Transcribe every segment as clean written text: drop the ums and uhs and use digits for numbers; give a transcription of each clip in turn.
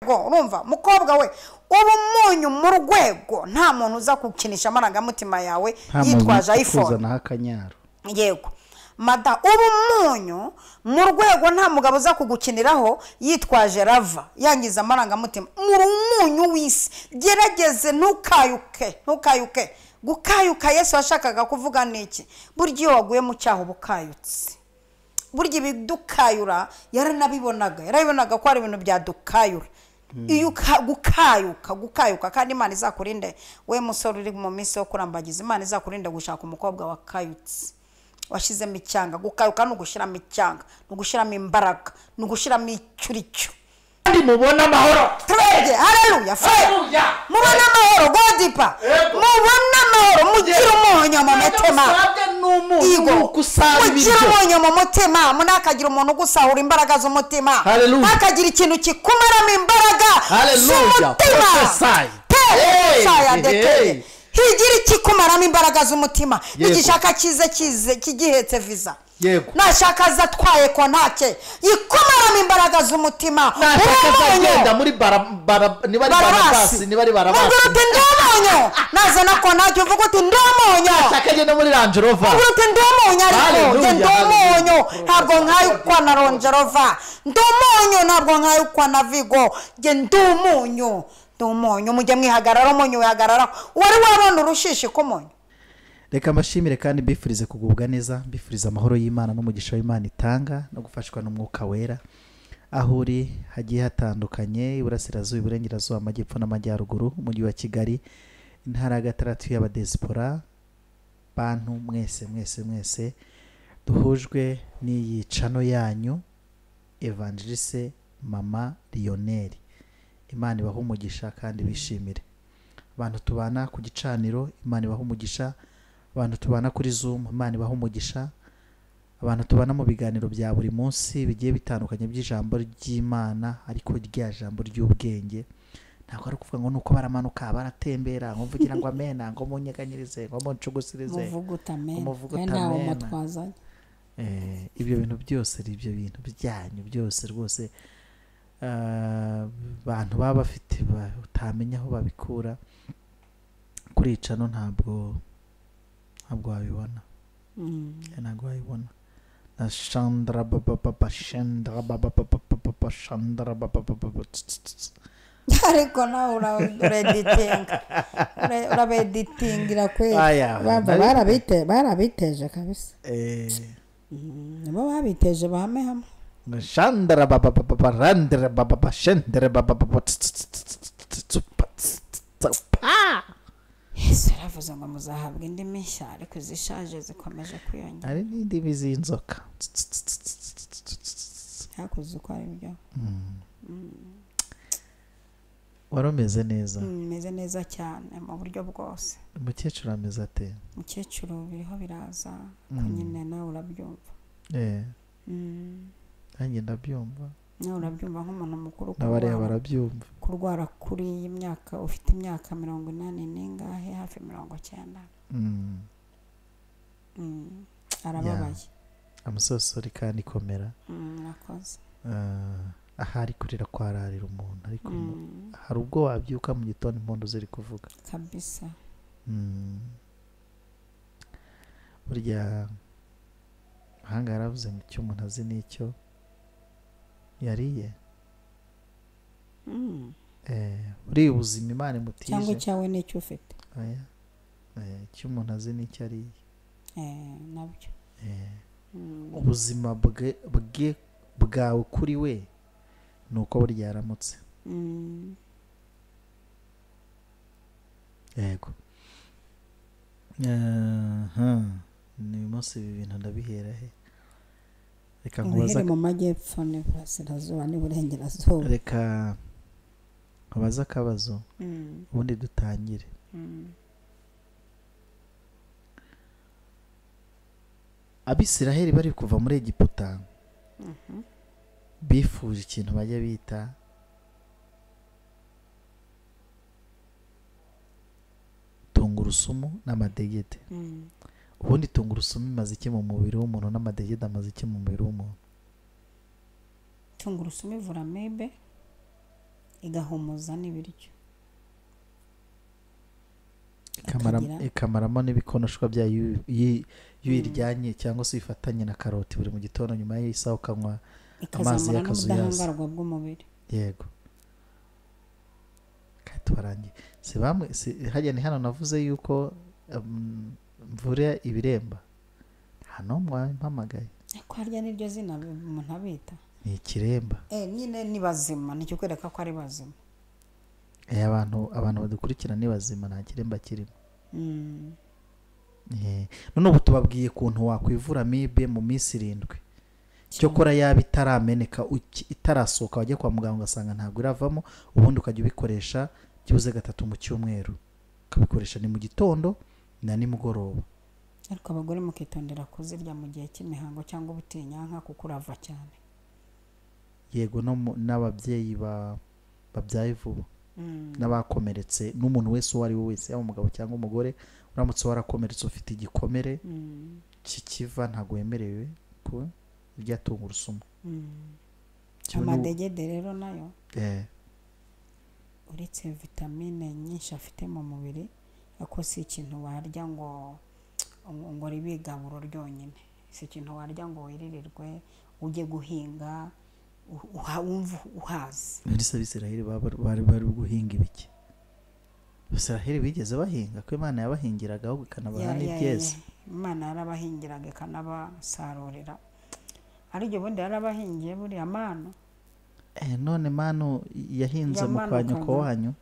Urumva mukobwa we, uba umunyu mu rwego, nta muntu uza gukinisha amarangamutima yawe yitwaje iPhone. Yego mada, uba umunyu mu rwego, nta mugabo uza kugukiniraho yitwaje rava yangiza amarangamutima. Muri umunyu w'isi, gerageze ntukayuke, ntukayuke. Gukayuka Yesu yashakaga kuvuga niki? Burya iyo waguye mu cyaha uba ukayutse. Burya ibidukayura yaranabibonaga, yarabibonaga ko ari ibintu byadukayura. Iyo gukayuka, gukayuka, kandi Imana izakurinde we musore uri mu minsi yo kurambagiza, Imana izakurinde gushaka umukobwa wakayutse, washyizemo icyanga. Gukayuka ni ugushyiramo icyanga, ni ugushyiramo imbaraga, ni ugushyiramo icyo uri cyo. Kandi mubone amahoro. Twebwe, haleluya, fire. Mubone amahoro, godipa. Mubone amahoro, mugire umunyu mu mutima. Mugire umunyu mu mutima, munakagira umuntu ugusahura imbaraga z'umutima. Ntakagira ikintu kikumaramo imbaraga z'umutima. Higira ikikumaramo imbaraga z'umutima. Igishaka kize kize kigihetse visa. Nashaka azatwaye kontake yikumaramo imbaraga z'umutima. Nashaka agenda muri niba ari barabasi, niba ari barabasi. Uvuga uti ndi umunyu, nazana kontake uvuga uti ndi umunyu. Nashaka agenda muri Range Rover. Uvuga uti ndi umunyu, ariko njye ndi umunyu ntabwo nkayukwa na Range Rover. Ndi umunyu ntabwo nkayukwa na Vigo. Njye ndi umunyu, ndi umunyu. Mujye mwihagarara, umunyu wihagararaho. Wari wabona urushishi k'umunyu? Reka mbashimire kandi mbifurize kugubwa neza, mbifurize amahoro y'Imana n'umugisha w'Imana itanga no gufashwa n'umwuka wera. Aho uri hagiye hatandukanye, iburasirazuba, iburengerazuba, amajyepfo n'amajyaruguru, umujyi wa Kigali, intara ya gatandatu y'abadesipora, bantu mwese mwese mwese duhujwe n'iyi cano yanyu Evangeliste Mama Lionel. Imana ibahe umugisha kandi bishimire. Abantu tubana ku gicaniro, Imana ibahe umugisha. Abantu tubana kuri Zoom, Imana ibahe umugisha. Abantu tubana mu biganiro bya buri munsi bigiye bitandukanye by'ijambo ry'Imana, ariko rya jambo ry'ubwenge. Ntabwo ari ukuvuga ngo nuko baramanuka baratembera ngo mvugira ngo amena, ngo munyeganyirize, ngo muncugusirize, muvuguta amena. Ibyo bintu byose ari ibyo bintu byanyu byose rwose. Abantu baba bafite utamenya aho babikura. Kuri cano ntabwo wabibona. Ntabwo wabibona. Na Chandra baba baba Chandra baba baba baba Chandra baba baba. Ariko nawe ureditinga, urabeditingira kweli. Barabiteje kabisa. Nabo babiteje bahame hamwe. Chandra baba baba Randra baba Chandra baba baba. Yesu yaravuze ngo muzahabwa indimi nshya, ariko izishaje zikomeje kwiyongera. Hari n'indimi z'inzoka. Hakuze uko ari byo. Wari umeze neza? Meze neza cyane mu buryo bwose. Umukecuru ameze ate? Umukecuru biriho biraza, ko nyine nawe urabyumva. Nanjye ndabyumva. Nawe urabyumva nk'umuntu mukuru. N'abariya barabyumva. Kurwara kuri iyi myaka, ufite imyaka 80 n'ingahe, hafi 90. Arababaye. I'm so sorry kandi komera. Murakoze. Ahari kurira kwararira umuntu, ariko hari ubwo wabyuka mu gitondo impundu ziri kuvuga. Kabisa. Burya ahanga yaravuze ngo icyo umuntu azi n'icyo yariye. Uri ubuzima Imana imutije. Cyangwa icyawe n'icyo ufite. Oya. Icyo umuntu azi n'icyo ariye. Nabyo. Ubuzima bwe bwawe kuri we nuko burya yaramutse. Yego. Ni umunsi ibi bintu ndabihera he? Reka nkubaza mu majyepfo n'iburasirazuba n'iburengerazuba. Reka nkubaza akabazo ubundi dutangire. Abisiraheli bari kuva muri Egiputa bifuje ikintu bajya bita tungurusumu n'amadegede. Ubundi tungurusumu imaze iki mu mubiri w'umuntu n'amadegede amaze iki mu mubiri w'umuntu? Tungurusumu ivura amibe. Igahumuza n'ibiryo. Ikamaramo n'ibikonoshwa byayo iyo uyiryanye cyangwa se uyifatanye na karoti buri mu gitondo nyuma y'isaha ukanywa amazi y'akazuyazi. N'ubudahangarwa bw'umubiri. Yego. Kandi tubarangiye. Si bamwe hajya ni hano navuze yuko mvura ibiremba. Hano mwampamagaye. Ariko harya niryo zina umuntu abita. Ni ikiremba. Nyine ni bazima, nicyo kwereka ko ari bazima. Abantu badukurikira ni bazima, nta kiremba kirimo. None ubu tubabwiye kuntu wakwivura amibe mu minsi 7. Cyokora yaba itarameneka itarasohoka wajya kwa muganga ugasanga ntabwo iravamo, ubundi ukajya ubikoresha byibuze 3 mu cyumweru. Ukabikoresha ni mu gitondo na nimugoroba. Ariko abagore mukitondera kuzirya mu gihe cy'imihango cyangwa ubutinyanka kuko urava cyane. Yego, n'ababyeyi babyaye vuba. N'abakomeretse, n'umuntu wese uwo ari we wese, yaba umugabo cyangwa umugore, uramutse warakomeretse ufite igikomere kikiva ntabwo wemerewe kurya tungurusumu. Amadegede rero nayo uretse vitamine nyinshi afite mu mubiri, ariko si ikintu warya ngo ribe igaburo ryonyine, si ikintu warya ngo wiririrwe ujye guhinga wumva uhaze. Muri Abisiraheli bari guhinga ibiki? Abisiraheli bigeze bahinga ko Imana yabahingiraga ahubwo ikanabaha n'ibyeze. Imana yarabahingiraga ikanabasarurira. Ariko ubundi yarabahingiye buriya manu. None manu yahinze mu kwa nyoko wanyu.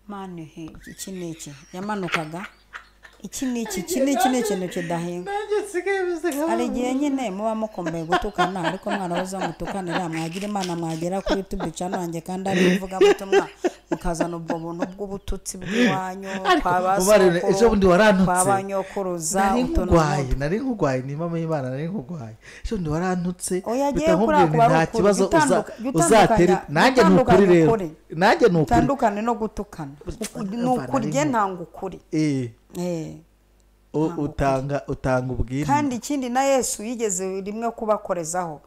Manu iki n'iki yamanukaga iki n'iki iki n'iki n'ikintu kidahinga. Hari igihe nyine muba mukomeye gutukana, ariko mwarabuza mutukanira mwagira Imana mwagera kuri YouTube channel wanjye kandi ari ivuga butumwa mukazana ubwo buntu bw'ubututsi bw'iwanyu kwa basoko. Ejo bundi warantutse kwa banyokuruza utuntu. Nari nkugwaye ni mama y'Imana, nari nkugwaye. Ejo bundi warantutse bitamubwiye nta kibazo uzatera. Nanjye nukuri rero, nanjye nukuri tandukane no gutukana. Nukuri je ntanga ukuri. Utanga ubwira. Kandi ikindi na Yesu yigeze rimwe kubakorezaho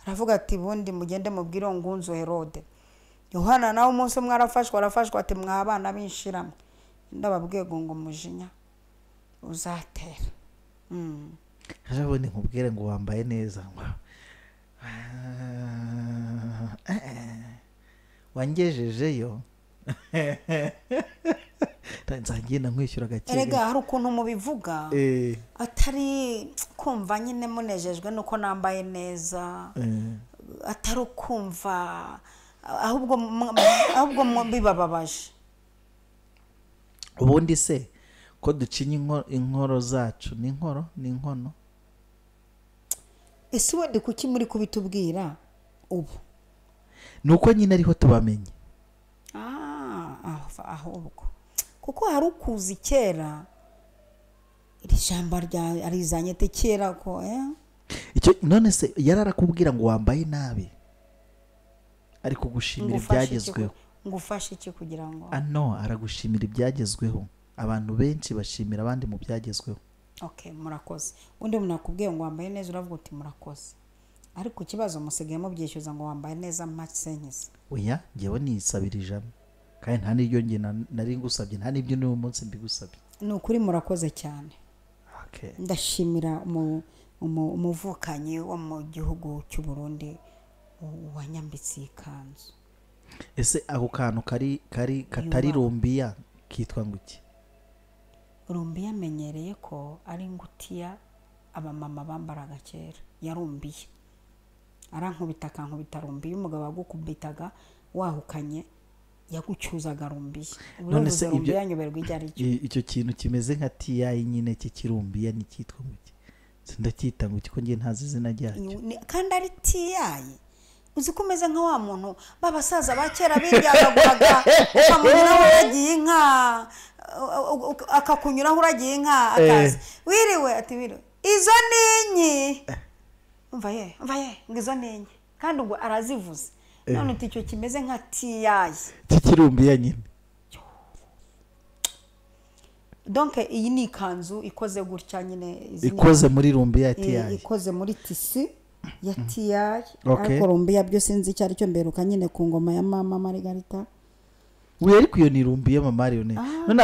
aravuga ati bundi mugende mubwire ngunzo Herode. Yohana nawe umunsi umwe arafashwa ati mwabana b'inshiramwe ndababwiye ngo mujinya uzatera. Ejo bundi nkubwire ngo wambaye neza wangejejeyo nzagenda nkwishyura gake. Erega hari ukuntu mubivuga atari kumva nyine munejejwe nuko nambaye neza, atari kumva ahubwo bibababaje. Ubundi se ko ducinya inkoro zacu ni inkoro ni inkono? Ese ubundi kuki muri kubitubwira ubu? Nuko nyine ariho tubamenye. Ahubwo kuko hari ukuzi kera iri jambo rya arizanye te kera ko icyo. None se yararakubwira ngo wambaye nabi ariko gushimira ibyagezweho? Ngufashe iki kugira ngo no aragushimira ibyagezweho. Abantu benshi bashimira abandi mu byagezweho. Okay, murakoze. Undi munakubwiye ngo wambaye neza uravuga uti murakoze, ariko ikibazo musigaye mubyishyuza ngo wambaye neza masenyize. Oya, ngewe nisabira ijana kandi nta n'iryo nge nari ngusabye, nta n'ibyo n'uyu munsi mbigusabye. Ni ukuri murakoze cyane. Ndashimira umuvukanyi wo mu gihugu cy'u Burundi wanyambitse ikanzu. Ese ako kantu kari katari rumbiya kitwa ngo iki? Rumbiya menyereye ko ari ingutiya abamama bambaraga kera, yarumbiye. Arankubita akankubita rumbiye, umugabo agukubitaga wahukanye yagucyuzaga rumbiye. None se ibyo yanyoberwa ijya ari cyo? Icyo kintu kimeze nka TI nyine cy'ikirumbiya ni cyitwa ngo iki? Ndacyita ngo iki ko ngiye ntazi izina ryacyo. Kandi ari TI. Uzi ko umeze nka wa muntu babasaza ba kera biryagaguraga ukamunyuraho uragiye inka, akakunyuraho uragiye inka akaza wiriwe ati wiriwe izo ninyi umva ye ngo izo ninyi, kandi ubwo arazivuze. None uti icyo kimeze nka TI cy'ikirumbiya nyine. Donc iyi ni ikanzu ikoze gutya nyine, ikoze muri rumbiya TI, ikoze muri tisi. Ya tiyayi. Ariko rumbiya byo sinzi icyo ari cyo, mberuka nyine ku ngoma ya mama Margarita. We ariko iyo ni rumbiya mama Leone. None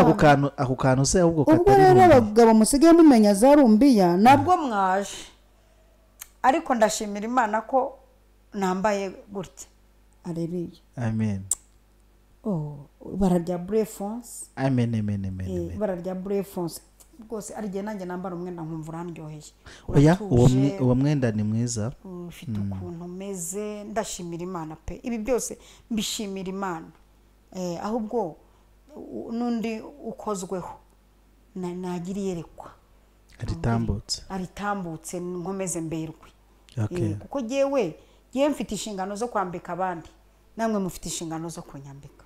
ako kantu se ahubwo katari. Ubwo rero abagabo musigaye mumenya za rumbiya nabwo mwaje. Ariko ndashimira Imana ko nambaye gutya. Haleluya. Amen. Oh, ibara rya bleu fonce. Amen amen amen. Ibara rya bleu fonce. Rwose ari gihe nanjye nambara umwenda nkumva urandyoheye. Oya, uwo mwenda ni mwiza. Ufite ukuntu umeze, ndashimira Imana pe. Ibi byose mbishimira Imana. Ahubwo n'undi ukozweho nagira iyerekwa aritambutse nkomeze mberwe. Kuko jewe mfite inshingano zo kwambika abandi, namwe mufite inshingano zo kunyambika.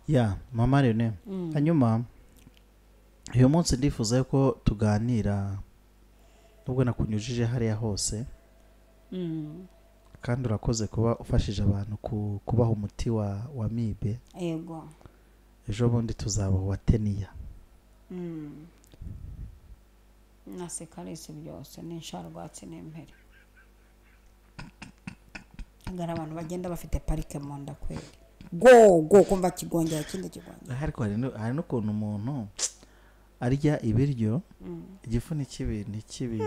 Ya mama Leone, hanyuma uyu munsi ndifuza ko tuganira nubwo nakunyujije hariya hose. Kandi urakoze kuba ufashije abantu kubaha umuti wa mibe. Yego. Ejo bundi tuzaba wa teniya. Na sekarisi byose n'insharwatsi n'impere. Ngara abantu bagenda bafite parike mu nda kweli. Go kumva kigongera kindi kigongera. Ariko hari n'ukuntu umuntu arya ibiryo igifu n'ikibi n'ikibi.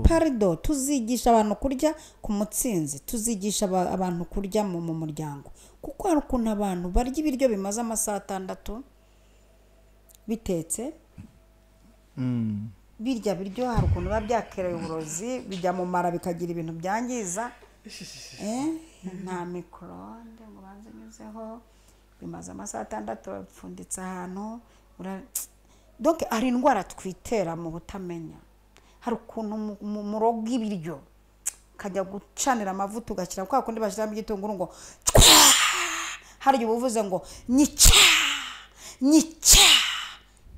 Pardon, tuzigisha abantu kurya ku mutsinzi, tuzigisha abantu kurya mu muryango. Kuko hari ukuntu abantu barya ibiryo bimaze amasaha 6 bitetse. Birya biryo hari ukuntu biba byakereye uburozi bijya mu mara bikagira ibintu byangiza. Nta micro-onde ngo banze nyuzeho, bimaze amasaha 6 bapfunditse ahantu. Donc hari indwara twitera mu butamenya. Hari ukuntu muroga ibiryo kajya gucanira amavuta ugashyira kwa kundi bashyiramo igitunguru ngo hari ubuvuze ngo nyica nyica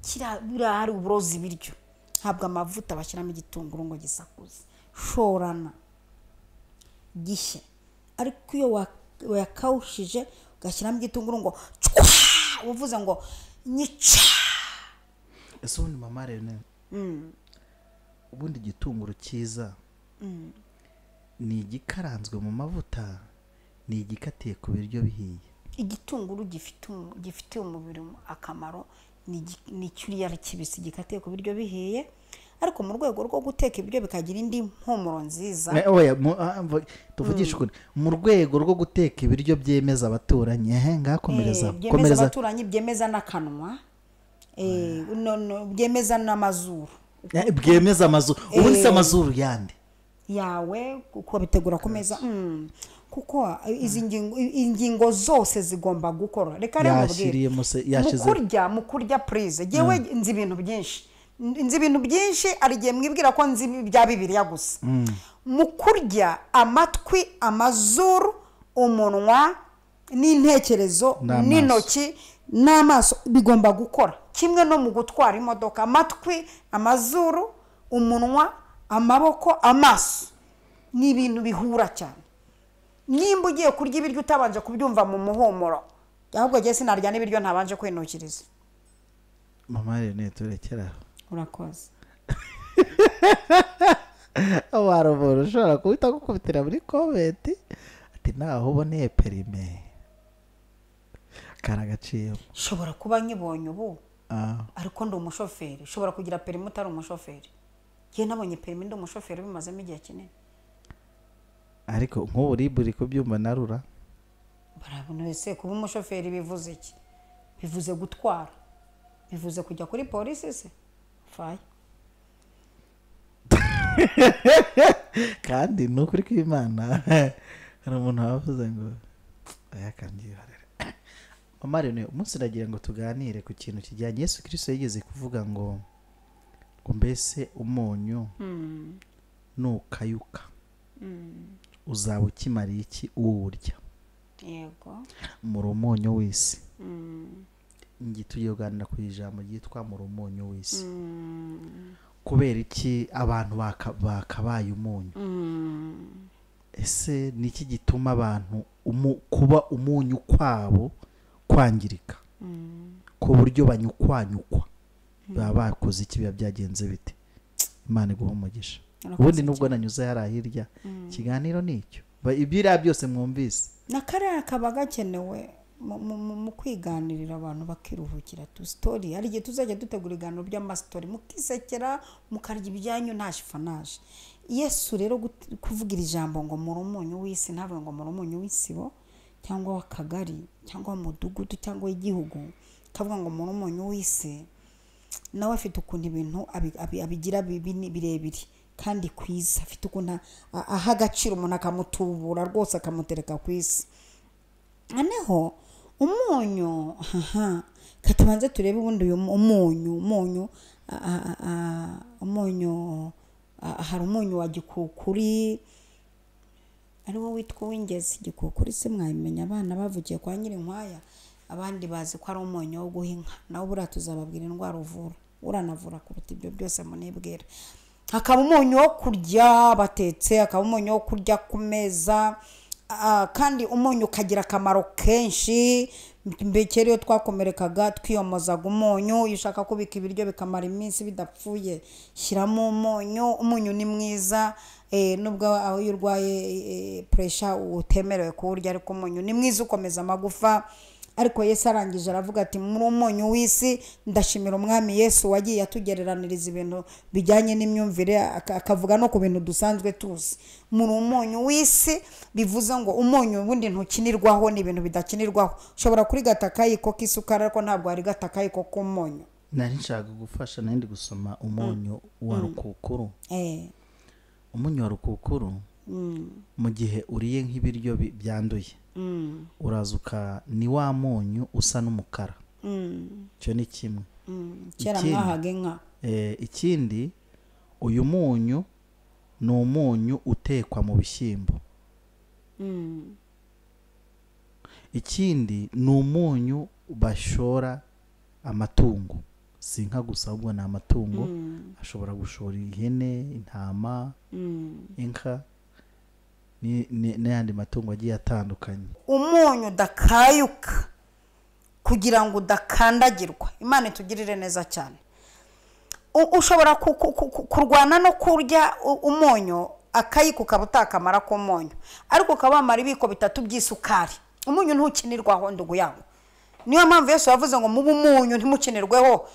kira hari uburozi ibiryo. Ntabwo amavuta bashyiramo igitunguru ngo gisakuze, shorana gishye. Ariko iyo wakawushije ugashyiramo igitunguru ngo uvuze ngo nyica. Ese ubundi mama Leone, ubundi igitunguru cyiza ni igikaranzwe mu mavuta, ni igikatiye ku biryo bihiye? Igitunguru gifite umubiri akamaro ni cyuriya kibisi gikatiye ku biryo bihiye, ariko mu rwego rwo guteka ibiryo bikagira indi mpumuro nziza. Oya, tuvugishe ukuri, mu rwego rwo guteka ibiryo byemeza abaturanyi, ngakomereza byemeza abaturanyi, byemeza n'akanwa, byemeza n'amazuru, byemeza amazuru. Ubundi se amazuru yande yawe kuko bitegura ku meza. Kuko izi ingingo zose zigomba gukora. Reka rero mubwire, mu kurya prise jewe nzi ibintu byinshi, nzi ibintu byinshi ari gihe mwibwira ko nzi bya Bibiliya gusa. Mu kurya amatwi, amazuru, umunwa n'intekerezo n'intoki n'amaso bigomba gukora kimwe no mu gutwara imodoka. Amatwi, amazuru, umunwa, amaboko, amaso ni ibintu bihura cyane. Nimba ugiye kurya ibiryo utabanje kubyumva mu muhumuro, ahubwo giye sinarya n'ibiryo ntabanje kwinukiriza. Mama Leone, turekera. Urakoze. Abaroboro ushobora kuhita gukubitira muri comment ati naho uboneye perime karagaciye. Shobora kuba nkibonye ubu ariko ndi umushoferi. Shobora kugira perime utari umushoferi. Giye nabonye perime ndi umushoferi bimazemo igihe kinini. Ariko nk'ubu riburi kubyumva narura. Barabona wese kuba umushoferi bivuze iki? Bivuze gutwara. Bivuze kujya kuri polisi se? Faye. Kandi nukuri kw'Imana hari umuntu wavuze ngo ayakangiharere. Mama Leone, umunsi ndagira ngo tuganire ku kintu kijyanye Yesu Kristo yigeze kuvuga ngo mbese umunyu nukayuka uzaba ukimariye iki uwurya? Yego. Muri umunyu w'isi. Ngi tugiye kuganira ku ijambo ryitwa muri umunyu w'isi. Kubera iki abantu bakabaye umunyu? Ese niki gituma abantu kuba umunyu kwabo kwangirika ku buryo banyukwanyukwa? Baba bakoze iki, biba byagenze bite? Imana iguhe umugisha. Ubundi nubwo nanyuze hariya hirya, ikiganiro nicyo ibiriya byose mwumvise na kariya kaba gakenewe mu kwiganirira, abantu bakiruhukira tu story. Hari igihe tuzajya dutegura ibiganiro by'amasitori, mukisekera, mukarya ibyanyu nta shifanaje. Yesu rero kuvugira ijambo ngo muri umunyu w'isi, ntavuga ngo muri umunyu w'isibo cyangwa w'akagari cyangwa w'umudugudu cyangwa w'igihugu, kavuga ngo muri umunyu w'isi. Nawe afite ukuntu ibintu abigira birebire kandi kwiza, afite ukuntu aha agaciro umuntu akamutubura rwose akamutereka ku isi. Noneho umunyu, katubanze turebe ubundi uyu umunyu umunyu, hari umunyu wa gikukuri ari wo witwa uw'ingezi. Gikukuri se mwabimenya, abana bavugiye kwa Nyirinkwaya, abandi bazi ko ari umunyu wo guha inka. Nawe buriya tuzababwira indwara uvura, uranavura kuruta ibyo byose munibwira. Hakaba umunyu wo kurya batetse, hakaba umunyu wo kurya ku meza, kandi umunyu ukagira akamaro kenshi. Mbere iyo twakomerekaga twiyomozaga umunyu. Iyo ushaka kubika ibiryo bikamara iminsi bidapfuye, shyiramo umunyu. Umunyu ni mwiza, nubwo aho iyo urwaye pressure utemerewe kuwurya, ariko umunyu ni mwiza ukomeza amagufa. Ariko Yesu arangije aravuga ati muri umunyu w'isi. Ndashimira umwami Yesu wagiye atugereraniriza ibintu bijyanye n'imyumvire, akavuga no ku bintu dusanzwe tuzi. Muri umunyu w'isi bivuze ngo umunyu ubundi ntukinirwaho, ni ibintu bidakinirwaho. Ushobora kurigata akayiko k'isukari, ariko ntabwo hari gata akayiko k'umunyu. Nari nshaka gufasha, nari ndi gusoma umunyu wa rukukuru. Umunyu wa rukukuru mu gihe uriye nk'ibiryo byanduye, urazuka ni wa munyu usa n'umukara. Cyo ni kimwe. Kera mwahaga inka. Ikindi, uyu munyu ni umunyu utekwa mu bishyimbo. Ikindi ni umunyu bashora amatungo, si inka gusa ahubwo ni amatungo. Ashobora gushora ihene, intama, inka n'ayandi matungo agiye atandukanye. Umunyu udakayuka kugira ngo udakandagirwa. Imana itugirire neza cyane. Ushobora kurwana no kurya umunyu, akayiko ukaba utakamara k'umunyu, ariko ukaba wamara ibiko bitatu by'isukari. Umunyu ntukinirwaho ndugu yangu. Niyo mpamvu Yesu yavuze ngo mube umunyu ntimukinirweho,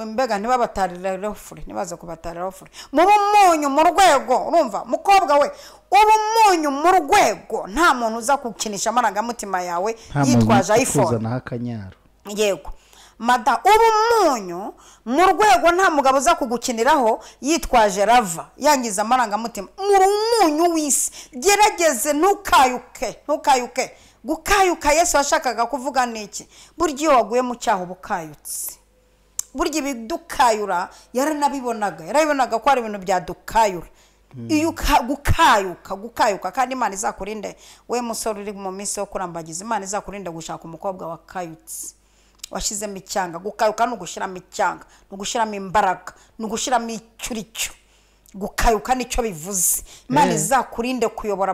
mbega ntibabatariraho fure, ntibaze kubatariraho fure. Mube umunyu mu rwego, urumva mukobwa we, ubu umunyu mu rwego nta muntu uza kukinisha amarangamutima yawe yitwaje iPhone. Yego mada, ubu umunyu mu rwego nta mugabo uza kugukiniraho yitwaje rava yangiza amarangamutima. Muri umunyu w'isi, gerageze ntukayuke, ntukayuke. Gukayuka Yesu yashakaga kuvuga niki? Burya iyo waguye mu cyaha ubukayutse. Burya ibidukayura yaranabibonaga, yarabibonaga ko ari ibintu byadukayura. Iyo gukayuka, gukayuka. Kandi Imana izakurinde we musore uri mu minsi yo kurambagiza, Imana izakurinde gushaka umukobwa wakayutse, washyizemo icyanga. Gukayuka ni ugushyiramo icyanga, ni ugushyiramo imbaraga, ni ugushyiramo icyuricyo. Gukayuka nicyo bivuze. Imana izakurinde kuyobora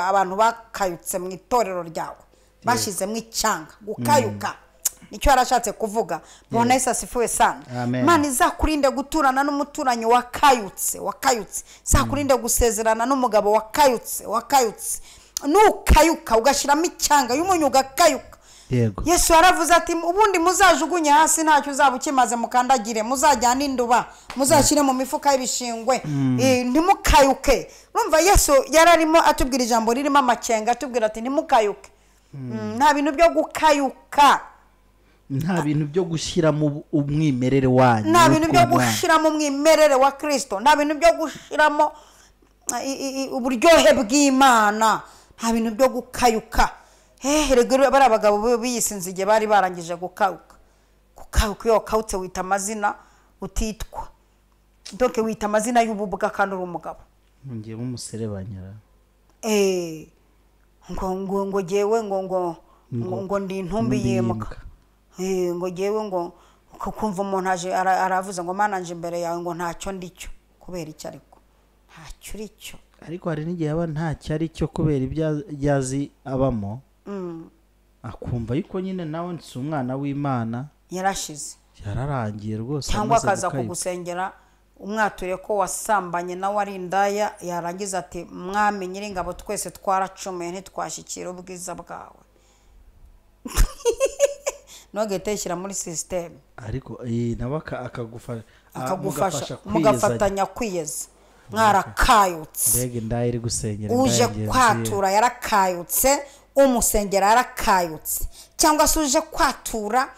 abantu bakayutse mu itorero ryawe, bashyizemo icyanga. Gukayuka nicyo yarashatse kuvuga. Bwana Yesu asifiwe sana. Imana izakurinde guturana n'umuturanyi wakayutse, wakayutse. Izakurinde gusezerana n'umugabo wakayutse, wakayutse. Nukayuka ugashyiramo icyanga y'umunyu ugakayuka. Yesu yaravuze ati ubundi muzajugunye hasi ntacyo uzaba ukimaze, mukandagire, muzajyana induba, muzashyire mu mifuka y'ibishingwe, ntimukayuke. Urumva Yesu yararimo atubwira ijambo ririmo amakenga, atubwira ati ntimukayuke. Nta bintu byo gukayuka, nta bintu byo gushyiramo umwimerere wanyu, nta bintu byo gushyiramo umwimerere wa Kristo, nta bintu byo gushyiramo uburyohe bw'Imana, nta bintu byo gukayuka. Rero bari abagabo biyisinze igihe bari barangije gukayuka. Gukayuka iyo wakawutse wita amazina utitwa, donc wita amazina y'ububwa kandi uri umugabo. Ngiye umuserebanyara. Ngo ngo ngo jewe ngo ngo ngo ndi intumbi yimuka. Ngo jewe ngo kumva umuntu aje aravuze ngo Mana nje imbere yawe ngo ntacyo ndicyo. Kubera iki? Ariko ntacyo uricyo. Ariko hari n'igihe aba ntacyo ari cyo kubera ibyo yazi abamo. Akumva yuko nyine nawe nsi umwana w'Imana yarashize, yararangiye rwose, cyangwa akaza kugusengera Umwature ko wasambanye nawe ari indaya, yarangiza ati mwami nyiringabo twese twaracumuye ntitwashyikira ubwiza bwawe. Ntugahite yishyira muri sisiteme. Ariko nawe akagufasha mugafatanya kwiyeza. Mwarakayutse. Mbega indaya iri gusengera uje kwatura yarakayutse, umusengera yarakayutse, cyangwa se uje kwatura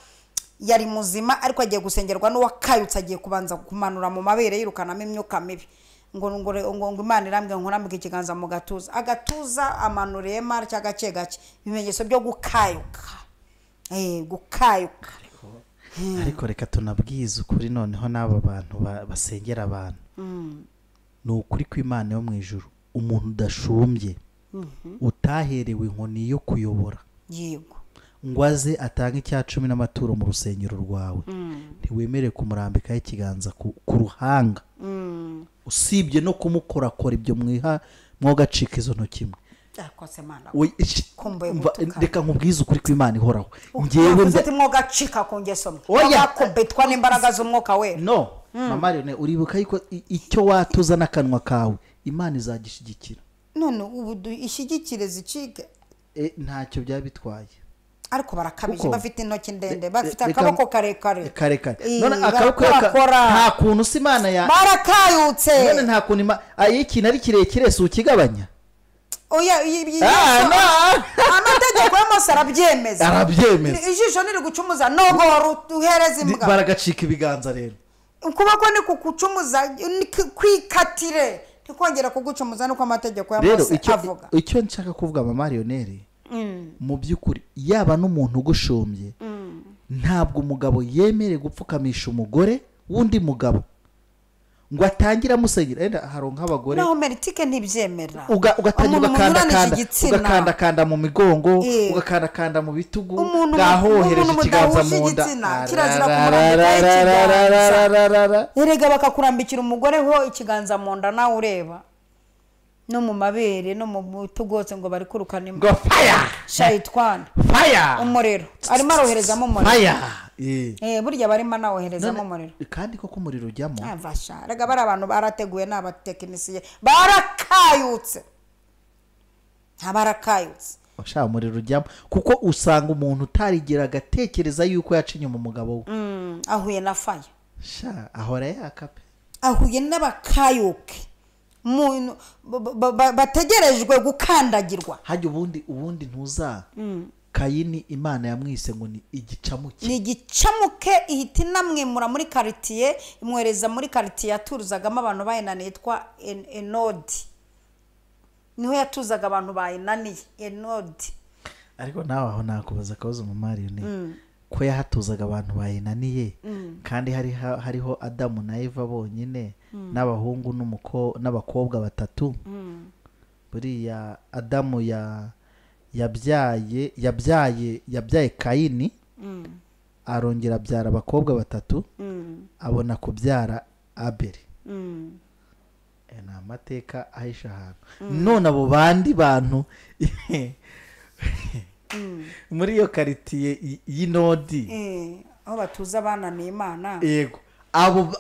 yari muzima ariko agiye gusengerwa n'uwakayutse, agiye kubanza kumanura mu mabere yirukanamo imyuka mibi. Ngo ngo ngo Imana irambwe nkurambike ikiganza mu gatuza, agatuza amanuriye mara cyangwa gake gake, ibimenyetso byo gukayuka. Gukayuka. Ariko reka tunabwize ukuri noneho n'aba bantu basengera abantu. Ni ukuri kw'Imana yo mu ijuru, umuntu udashumbye utaherewe inkoni yo kuyobora, yego, ngo aze atange icya 10 n'amaturo mu rusengero rwawe, ntiwemere kumurambikaho ikiganza ku ruhanga, usibye no kumukorakora ibyo mwiha mwogacika izo ntoki imwe. Reka nkubwize ukuri kw'Imana ihoraho. Ngewe mwogacika ku ngeso mwe, mwakubitwa n'imbaraga z'umwuka wera. No mama Leone, uribuka yuko icyo watuza n'akanwa kawe Imana izagishigikira. None ubu ishyigikire zicike, ntacyo byaba bitwaye. Ariko barakabije, bafite intoki ndende, bafite akaboko karekare karekare. None akaboko nta kuntu si Imana ya barakayutse. None nta kuntu ikintu ari kirekire si ukigabanya. Oya, amategeko ya Mose arabyemeza. Arabyemeza. Ijisho niri gucumuza nogora uhereza imbwa. Baragacika ibiganza rero. Ukuboko ni kukucumuza, kwikatire ntikongera kugucumuza, nuko amategeko ya Mose avuga. Icyo nshaka kuvuga mama Lionel, mu by'ukuri yaba n'umuntu ugushumbye, ntabwo umugabo yemere gupfukamisha umugore w'undi mugabo ngo atangire amusengera. Enda haronka abagore naho meritike ntibyemera, ugatangira ugakanda mu migongo, ugakanda mu bitugu, gahohereje ikiganza mu nda, kirazira kumurambika ikiganza. Erega bakakurambikira umugore ho ikiganza mu nda nawe ureba no mu mabere no mu bitugu hose ngo bari kurukana imbwa. Ngo fire shayitwana fire umuriro arimo aroherezamo umuriro fire. Burya barimo nawoherezamo umuriro, kandi koko umuriro ujyamo. Avasha rega bari abantu barateguye n'abatekinisiye barakayutse, barakayutse. Sha umuriro ujyamo kuko usanga umuntu utarigira agatekereza yuko yaca inyuma umugabo we, ahuye na fire. Sha ahora yaka pe, ahuye n'abakayuke bategerejwe gukandagirwa. Hajya ubundi ntuza Kayini Imana yamwise ngo ni igicamuke. Ni igicamuke, ihita inamwimura muri quartier, imwohereza muri quartier yaturuzagamo abantu bayinaniye yitwa Enodi. Niho yatuzaga abantu bayinaniye, Enodi. Ariko nawe aho nakubaza akabazo mu Mariyone, ko yahatuzaga abantu bayinaniye, kandi hariho Adamu na Eva bonyine n'abahungu n'abakobwa batatu. Buriya Adamu yabyaye Kayini, arongera abyara abakobwa batatu, abona kubyara Abeli. Ni amateka ahisha ahantu. None abo bandi bantu muri iyo quartier y'Inodi, aho batuza abananiye Imana, yego,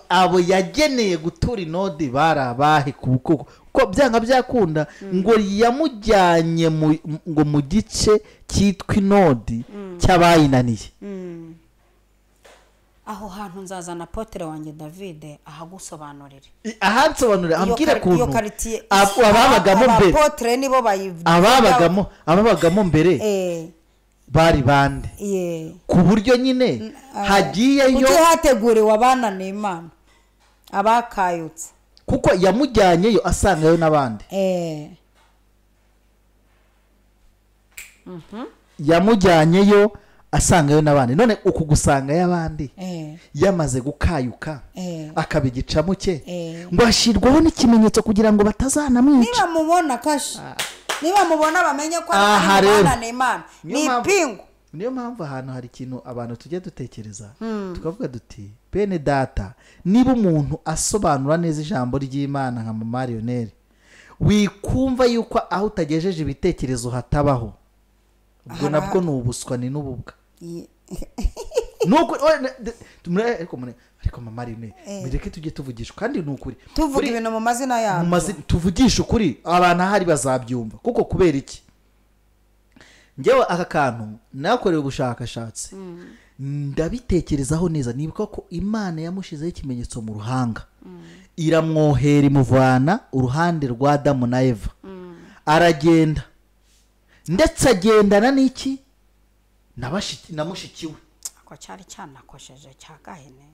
abo yageneye gutura Inodi barabahe kuko ko byanga byakunda ngo yamujyanye ngo mu gice cyitwa Inodi cy'abayinaniye. Aho hantu nzazana apotre wanjye David ahagusobanurire. Ahansobanurire ambwira kuntu ababagamo mbere, apotre nibo ababagamo mbere bari bande, ku buryo nyine hagiyeyo hateguriwe abananiye Imana abakayutse, kuko yamujyanyeyo asangayo n'abandi. Yamujyanyeyo asangayo n'abandi. None uku gusanga y'abandi yamaze gukayuka akaba igicamuke, ngo ashirwaho n'ikimenyetso kugira ngo batazanamwica. Niba mubona kashi, niba mubona bamenye ko ari abananiye Imana, ni ipingu. Niyo mpamvu ahantu hari ikintu abantu tujya dutekereza tukavuga duti bene data, niba umuntu asobanura neza ijambo ry'Imana nka mama Lionel, wikumva yuko aho utagejeje ibitekerezo hatabaho, ubwo nabwo ni ubuswa ni n'ububwa. Nuko Ariko mama Rene, mureke tujye tuvugisha kandi ni ukuri. Tuvuga ibintu mu mazina yabyo. Tuvugisha ukuri abantu ahari bazabyumva. Kuko kubera iki? Njyewe aka kantu nakorewe ubushakashatsi. Ndabitekerezaho neza, nibuka ko Imana yamushizeho ikimenyetso mu ruhanga. Iramwohera imuvana uruhande rwa Adamu na Eva. Aragenda. Ndetse agendana n'iki? Na mushiki we. Ako cyari cyanakosheje cya Gahene.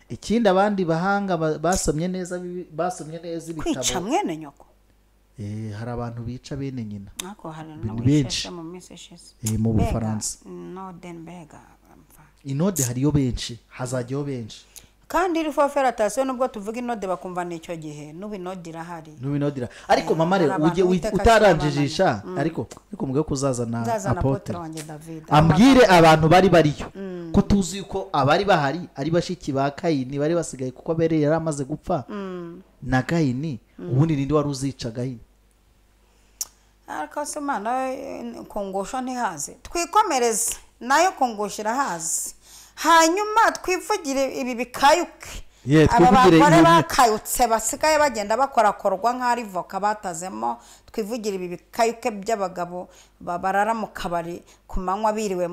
Ikindi abandi bahanga basomye neza ibitabo. Kwica mwene nyoko. Hari abantu bica bene nyina. Ako hari n'abica mu minsi ishize. Mu Bufaransa. Nodenberg. Inode hariyo benshi, hazajyaho benshi. Kandi iri fo feratasiyo nubwo tuvuga inode bakumva n'icyo gihe n'ubu inode irahari. N'ubu inode irahari. Ariko mama rero ujye utaranjijisha ariko mugwe kuzazana apotre wanjye David. Ambwire abantu bari bariyo. Ko tuzi ko abari bahari ari bashiki ba Kayini bari basigaye kuko Abeli yari amaze gupfa. Na Kayini ubundi ninde wari uzica Gahini? Ariko se Imana kongosho ntihaze. Twikomereze nayo kongosho irahaze. Hanyuma twivugire ibi bikayuke. Aba bagore bakayutse basigaye bagenda bakorakorwa nk'ari voka batazemo. Twivugire ibi bikayuke by'abagabo barara mu kabari ku manywa biriwe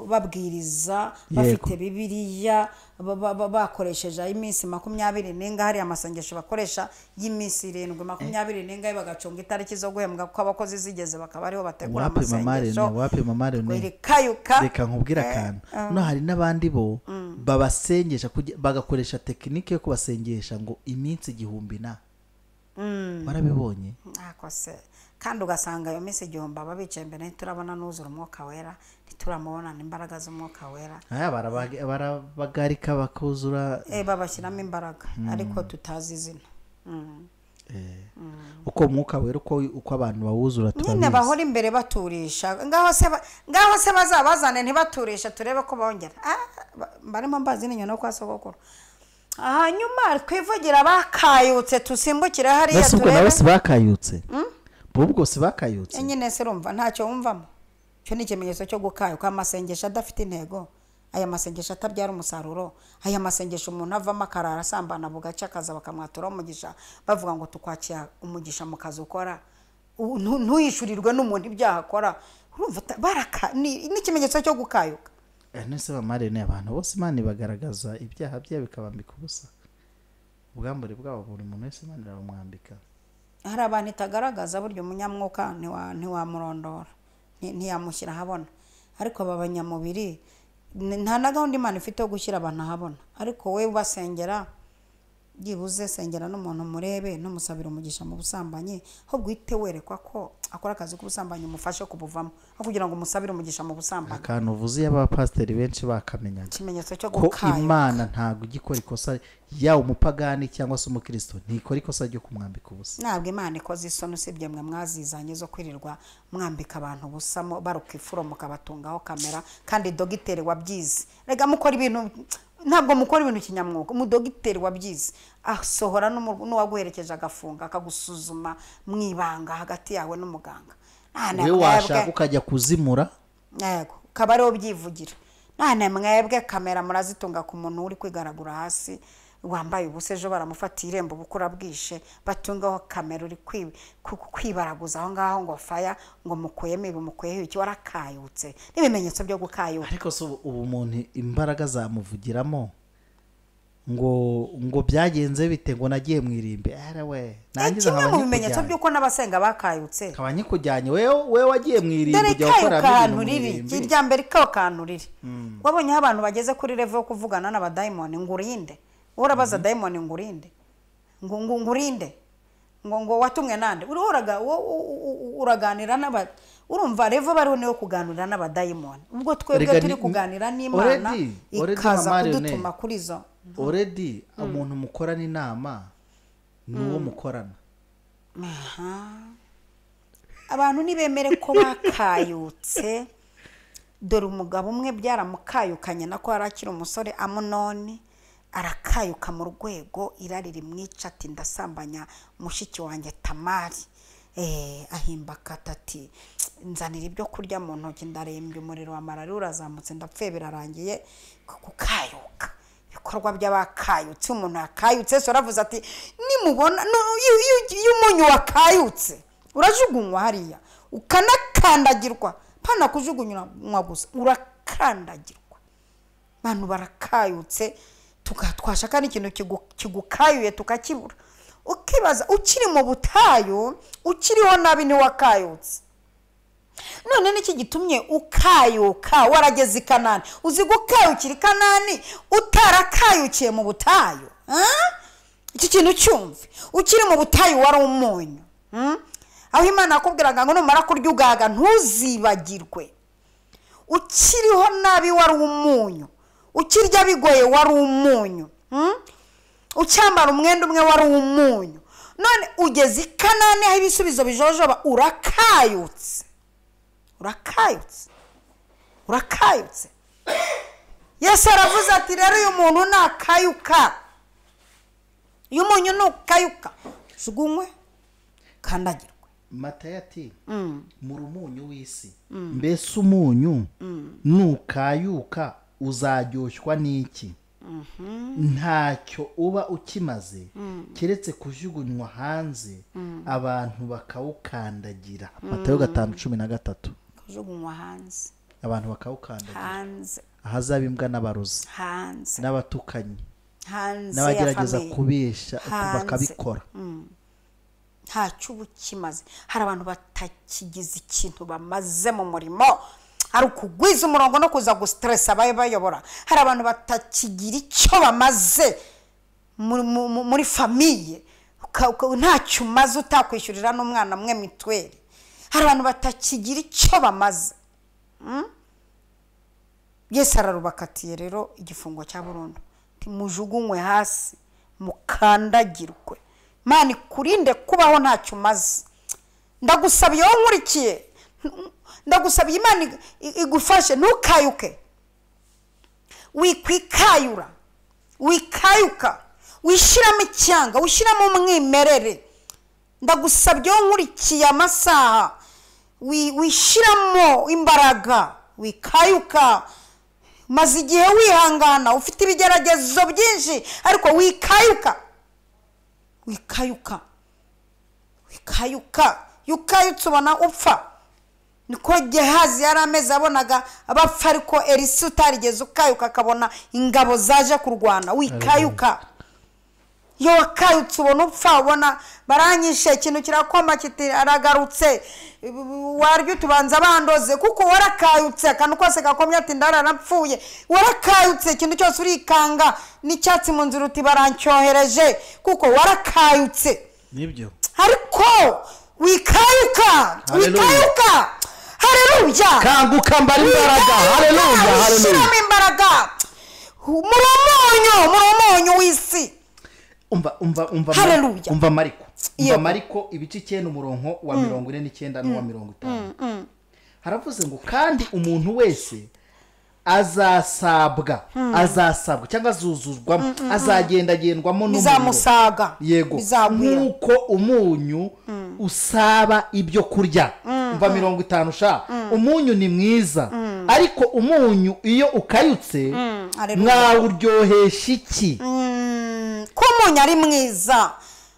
babwiriza bafite Bibiliya bakoresheje iminsi 20 n'inga, hari amasengesho bakoresha y'iminsi 7 20 n'inga, bagacunga itariki zo guhembwa kuko abakozi zigeze bakaba ariho bategura amasengesho. Wapi mama Rene, reka nkubwira akantu. No hari n'abandi bo babasengesha bagakoresha tekinike yo kubasengesha ngo iminsi 1000 na warabibonye. Akose kandi ugasanga iyo minsi 1000 aba bicaye imbere ntiturabona n'uzura umwuka wera, ntituramubona n'imbaraga z'umwuka wera. Aya barabagarika bakuzura, babashyiramo imbaraga ariko tutazi izina. Uko umwuka wera uko abantu bawuzura turabizi nyine bahora imbere baturisha. Ngaho se bazabazane ntibaturisha turebe ko bongera. Barimo mbazi n'inyoni kwa sogokuru. Hanyuma twivugira bakayutse tusimbukire hariya turebe. Nabo se bakayutse. Bo se bakayutse. Nyine se urumva ntacyo wumvamo. Cyo ni ikimenyetso cyo gukayuka. Amasengesho adafite intego, aya masengesho atabyara umusaruro, aya masengesho umuntu avamo akarara asambana bugaca akaza bakamwatura umugisha bavuga ngo tukwakira umugisha mu kazi ukora, ntuyishurirwe n'umuntu ibyaha akora. Urumva baraka ni ikimenyetso cyo gukayuka. Nese bamare ne abantu bose Imana ibagaragaza ibyaha bye bikabambika ubusa. Ubwambure bwabo buri muntu wese Imana irabumwambika. Hari abantu itagaragaza buryo umunyamwuka ntiwamurondora, ntiyamushyira ahabona. Ariko aba banyamubiri nta na gahunda Imana ifite yo gushyira abantu ahabona. Ariko we ubasengera byibuze sengera n'umuntu murebe n'umusabira umugisha mu busambanyi, ahubwo uhite werekwa ko akora akazi k'ubusambanyi umufashe kubuvamo aho kugira ngo umusabire umugisha mu busambanyi. Akantu uvuze y'abapasiteri benshi bakamenyaga ikimenyetso cyo ko gukayuka Imana ntago igikora ikosa, ya umupagani cyangwa se umukristo ntikora ikosa ryo kumwambika ubusa. Ntabwo Imana ikoze isoni usibye mwe mwazizanye zo kwirirwa mwambika abantu ubusa baruka ifuro mukabatungaho kamera kandi dogiteri wabyize. Rega mukora ibintu, ntabwo mukora ibintu kinyamwuga. Umudogiteri wabyize asohora n'uwaguherekeje agafunga akagusuzuma mwibanga hagati yawe n'umuganga. Wewe washaka ukajya kuzimura, yego ukaba ariwo byivugira. None mwebwe kamera murazitunga ku muntu uri kwigaragura hasi wambaye ubusa, ejo baramufata irembo bukura bwishe batungaho kamera uri kwibaraguza aho ngaho ngo faya ngo mukuyemo ibi mukuyeho iki, warakayutse. N'ibimenyetso byo gukayuka. Ariko so ubu umuntu imbaraga zamuvugiramo ngo byagenze bite ngo nagiye mwirimbe. Ara we nangiza nkaba mu bimenyetso byuko n'abasenga bakayutse. Nkaba nyikujyanye wewe wagiye mwirimbe ujya gukora ibintu riri irya mbere ka kantu riri. Wabonye abantu bageze kuri level yo kuvugana n'abadaimoni ngo urinde. Urabaza daimoni ngo urinde. Ngo ngurinde. Ngo watumwe nande. Uraga uraganira n'aba urumva level bariho niyo kuganira n'abadaimoni. Ubwo twebwe turi kuganira n'Imana ikaza kudutuma kuri zo. Already umuntu mukorana inama nuwo mukorana. Abantu nibemere ko bakayutse. Dore umugabo umwe byaramukayukanye nako arakira umusore Amunoni arakayuka mu rwego irari rimwica ati ndasambanya mushiki wanjye Tamari. Ahimba katati nzanira ibyo kurya mu ntoki ndarembye umuriro wa malariya urazamutse ndapfuye birarangiye. Kukayuka Ibikorwa by'abakayutse, umuntu akayutse so aravuze ati nimubona iyo umunyu wakayutse urajugunywa hariya ukanakandagirwa, pana kujugunywa gusa, urakandagirwa. Abantu barakayutse, twashaka n'ikintu kigukayuye tukakibura. Ukibaza ukiri mu butayu, ukiriho nabi ntiwakayutse. None niki gitumye ukayuka warageze i Kanani? Uzi gukayukira i Kanani utarakayukiye mu butayu? Iki kintu cyumve, ukiri mu butayu wari umunyu. Aho Imana yakubwiraga ngo numara kurya ugaga ntuzibagirwe. Ukiriho nabi wari umunyu, ukirya bigoye wari umunyu, ucyambara umwenda umwe wari umunyu. None ugeze i Kanani aho ibisubizo bijojoba, urakayutse. Urakayutse, urakayutse. Yesu aravuze ati rero uyu muntu nakayuka, uyu munyu nukayuka, jugunywe kandagirwe. Matayo ati muri umunyu w'isi, mbese umunyu nukayuka uzaryoshwa n'iki? Ntacyo uba ukimaze keretse kujugunywa hanze abantu bakawukandagira. Matayo 5:13. Kujugunywa hanze, abantu bakawukandagira hanze, ahazaba imbwa n'abarozi, hanze n'abatukanyi, hanze, n'abagerageza kubesha bakabikora. Ntacyo uba ukimaze. Hari abantu batakigize ikintu bamaze mu murimo, ari ukugwiza umurongo no kuza gustress abaye bayobora. Hari abantu batakigira icyo bamaze muri famille, ntacyo umaze utakwishyurira n'umwana mwe mituweli. Hari abantu batakigira icyo bamaze. Yesu ararubakatiye rero igifungo cya burundu, mujugunywe hasi mukandagirwe. Imana ikurinde kubaho ntacyo umaze. Ndagusabiye wowe nkurikiye, ndagusabiye Imana igufashe ntukayuke, wikwikayura, wikayuka, wishyiramo icyanga, wishyiramo umwimerere. Ndagusabye wowe nkurikiye amasaha, wishyiramo imbaraga, wikayuka. Maze igihe wihangana, ufite ibigeragezo byinshi, ariko wikayuka, wikayuka, wikayuka. Yukayutse ubona upfa. Niko Gehazi yari ameze, abonaga abapfa, ariko Elisa utarigeze ukayuka akabona ingabo zaje kurwana. Wikayuka. Iyo wakayutse ubona upfa, ubona baranyishe, ikintu kirakoma kiti aragarutse, warya utubanza bandoze, kuko warakayutse. Akantu kose gakomye ati ndararapfuye. Warakayutse, ikintu cyose urikanga n'icyatsi mu nzira uti barancyohereje, kuko warakayutse. Nibyo. Ariko wikayuka, wikayuka. Haleluya. Kanguka mbara imbaraga. Haleluya, haleluya. Imbaraga. Muri umunyu w'isi. Umva umva umva umva Mariko. Umva Mariko ibice 9 umurongo wa 49 n'uwa 50. Haravuze ngo kandi umuntu wese azasabwa, azasabwa cyangwa azuzuzwamo, azagendagendwamo n'umuriro, bizamusaga. Yego, nkuko umunyu usaba ibyo kurya. Umva 50 sha, umunyu ni mwiza, ariko umunyu iyo ukayutse mwawuryohesha iki? Ko umunyu ari mwiza,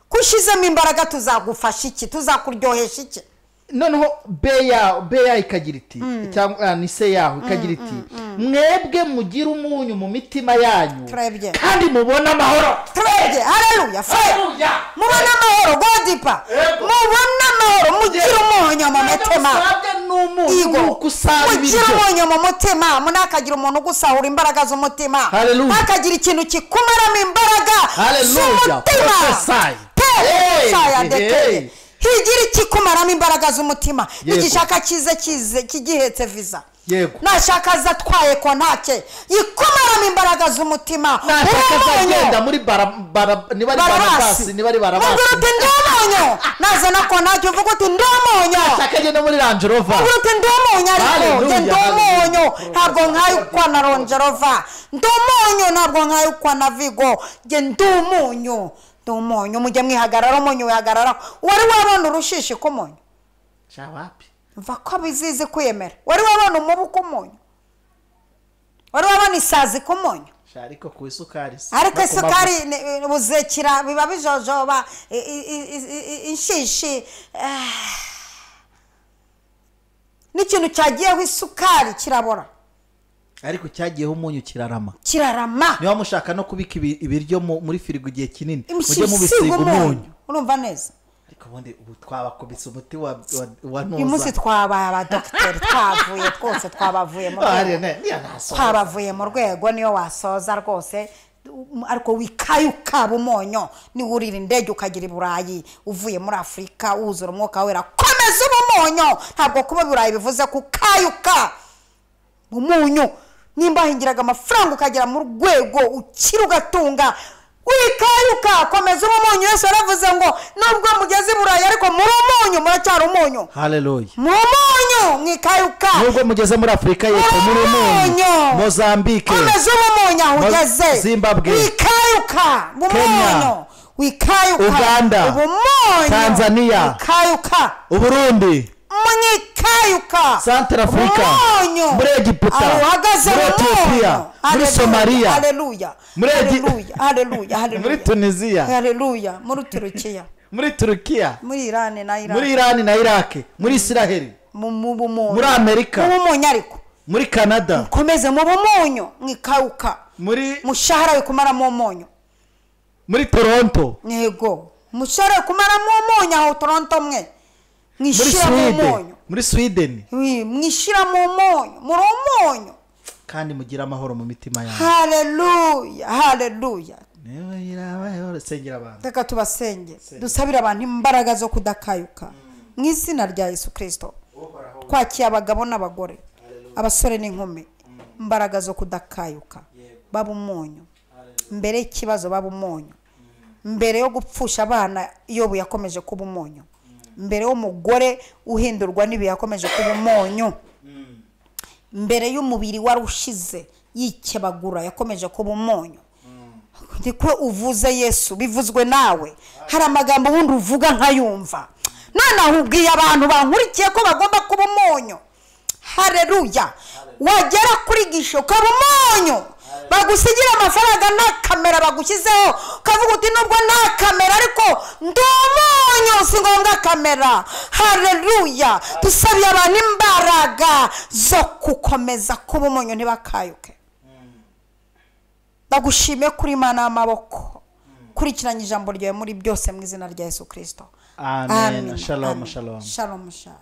kushizemo imbaraga tuzagufasha iki? Tuzakuryohesha iki? Noneho beya ikagira iti, cyangwa ni se yaho ikagira iti, mwebwe mugira umunyu mu mitima yanyu kandi mubona amahoro. Turebye. Haleluya. Mubona amahoro, godipa. Mubona amahoro, mugira umunyu mu mitima. Mugira umunyu mu mutima, munakagira umuntu ugusahura imbaraga z'umutima. Ntakagira ikintu kikumaramo imbaraga z'umutima. Higira ikikumaramo imbaraga z'umutima. Nigishaka kize kize kigihetse visa. Yego. Nashaka azatwaye kontake yikumaramo imbaraga z'umutima. Nashaka azagenda muri bara niba ari barabasi, niba ari barabasi. Uvuga uti ndomonyo. Nazana kontake uvuga uti ndomonyo. Nashaka agenda muri Range Rover. Uvuga uti ndomonyo, ariko ndomonyo ntabwo nkayukwa na Range Rover. Ndomonyo ntabwo nkayukwa na Vigo. Nge ndomonyo. Ndomonyo mujye mwihagarara, umunyu wihagarara. Wari wabona urushishi k'umunyu? Shawapi. Mva ko bizizi kwiyemera. Wari wabona umubu k'umunyu? Wari wabona isazi k'umunyu? Ariko ku isukari, ariko isukari buzekira biba bijojoba inshishi. N'ikintu cyagiyeho isukari kirabora, ariko cyagiyeho umunyu kirarama. Kirarama. Niba mushaka no kubika ibiryo muri firigo igihe kinini, mujye mubisiga umunyu. Urumva neza? Ariko ubundi ubu twabakubise umuti wa ntuza. Uyu munsi twabaye abadogiteri, twavuye twose, twabavuye mu rwego. Twabavuye mu rwego, niyo wasoza rwose. Ariko wikayuka umunyu, niwurira indege ukagira i Burayi uvuye muri Afurika wuzura umwuka wera, komeza ubumunyu. Ntabwo kuba Burayi bivuze kukayuka umunyu. Nimba hingiraga amafaranga ukagera mu rwego ukira ugatunga, wikayuka, komeza umunyu. Yesu yaravuze ngo nubwo mugeze i Burayi ariko muri umunyu muracyari umunyu. Haleluya. Mu munyu mwikayuka. Nubwo mugeze muri Afurika y'Epfo muri umunyu, Mozambique, komeza umunyu aho ugeze, Zimbabwe, wikayuka mu munyu, wikayuka, Uganda, umunyu, Tanzania, wikayuka, Uburundi, mwikayuka, Central Africa, muri Egiputa, muri Ethiopia, muri Somalia, haleluya, haleluya, haleluya, haleluya, muri Tunisia, haleluya, muri Turukiya, muri Turukiya, muri Iran na Iraq, muri Iran na Iraq, muri Israel, muri Amerika, mu munyu, ariko muri Canada, komeze mu munyu mwikayuka, muri mushahara we kumara mu munyu, muri Toronto, yego, mushahara kumara mu munyu aho Toronto mwe, mwishira mu munyu, muri Sweden, mwishira mu munyu, muri umunyu, kandi mugira amahoro mu mitima yanyu. Haleluya, haleluya. Sengera abantu. Reka tubasenge, dusabire abantu imbaraga zo kudakayuka mu izina rya Yesu Kristo. Twakiye abagabo n'abagore, abasore n'inkumi, imbaraga zo kudakayuka, baba umunyu mbere y'ikibazo, baba umunyu mbere yo gupfusha abana. Yobu yakomeje kuba umunyu mbere y'umugore uhindurwa n'ibi, yakomeje kuba umunyu mbere y'umubiri wari ushize yikebagura, yakomeje kuba umunyu. Niko uvuze Yesu, bivuzwe nawe. Hari amagambo ubundi uvuga nkayumva. None ubwiye abantu bankurikiye ko bagomba kuba umunyu. Haleluya. Wagera kuri gisho ukaba umunyu, bagusigira amafaranga nta kamera bagushyizeho, ukavuga uti nubwo nta kamera ariko ndi umunyu, si ngombwa kamera. Haleluya. Dusabiye abantu imbaraga zo gukomeza kuba umunyu ntibakayuke. Ndagushime kuri Imana y'amaboko, kurikiranye ijambo ryawe muri byose mu izina rya Yesu Kristo. Amen. Shalom, shalom. Shalom, shalom.